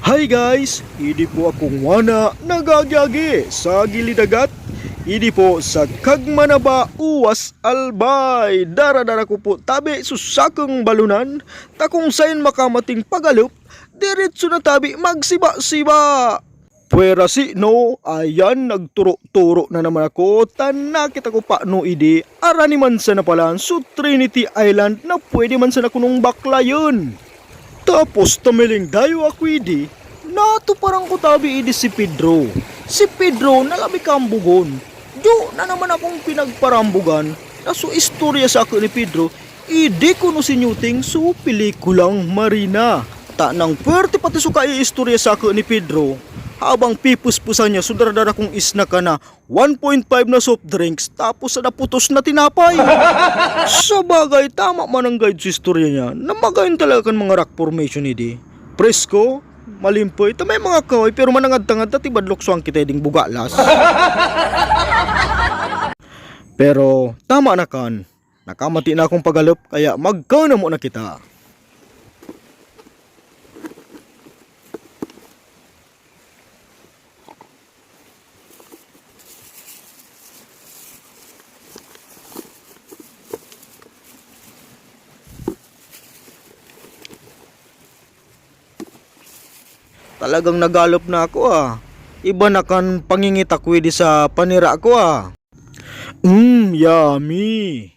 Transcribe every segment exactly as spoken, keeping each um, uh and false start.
Hi guys! Idi po akong wana, nagagi-agi sa gilid dagat. Idi po sa Kagmanaba, Uwas, Albay. Dara-dara ko po tabi sa sakong balunan, ta kung sain makamating pagalop, diretso na tabi magsiba-siba. Pwera si no, ayan, nagturo-turo na naman ako, ta nakita ko pa no idi, arani man sana pala so Trinity Island na pwede man sana kunong baklayon. Tapos tamiling dayo ako idi, natuparan ko tabi idi si Pedro. Si Pedro na labi kambugon. Diyo na naman akong pinagparambugan na so istorya sa ako ni Pedro, idi ko no sinyuting so pelikulang Marina. Ta nang pwerte pati so kaiistorya sa ako ni Pedro, habang pipuspusan niya so dara-dara kong isnakan na one point five na soft drinks, tapos sa naputos na tinapay. Sa bagay, tama man ang guide sa istorya niya na magayon talaga kan mga rock formation idi. Presko, malimpoy, ta may mga kahoy, pero manangad-tangad ta tibadlok swang kita ding bugalas. Pero tama na kan, nakamati na akong pagalop, kaya magkaon na muna kita. Talagang nagalop na ako, ah. Iba na kan pangingitakwidi sa panira ko, ah. Mm, yummy.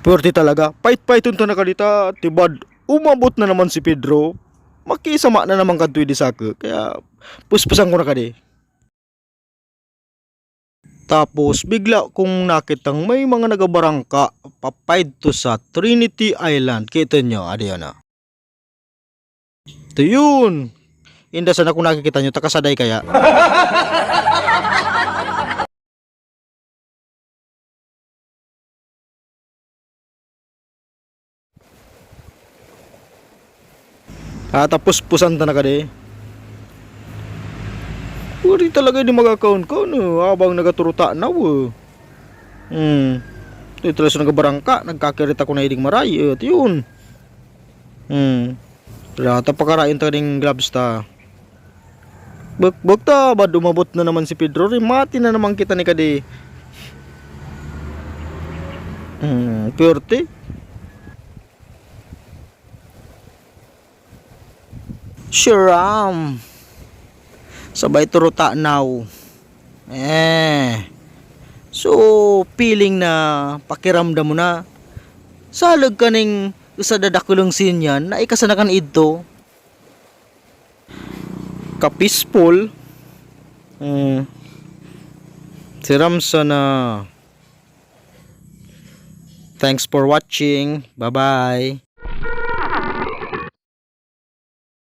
Pwerte talaga. Pait-paiton ta na kadita, tibad. Umabot na naman si Pedro. Makisama na naman kadto idi sako. Kaya puspusan ko na kadi. Tapos bigla kong nakitang may mga nagabarangka papaidto sa Trinity Island. Kita nyo, adi yun, ah. Ito yun. Inda sana kung nakikita nyo, takasaday kaya. Ah, tapos pusan ta na kadi. Pwede talaga di magakaon ko, no? Habang nagaturuta na, wo. Hmm. Ito talaga sa nagabarangka, nagkakirita ko na iding maray. Eh, ito yun. Hmm. Wala, ta pakarain ta ning gloves ta. Buk, buk ta, bad umabot na naman si Pedro. Rimati na naman kita ni kadi. Hmm, pwerte. Sharam. Sabay turutanaw. Eh. So, feeling na pakiramdam mo na. Salag ka ning sa dadakulong sinyan na ikasanakan idto. Ka-peaceful. Hmm. Siram sana. Thanks for watching. Bye-bye.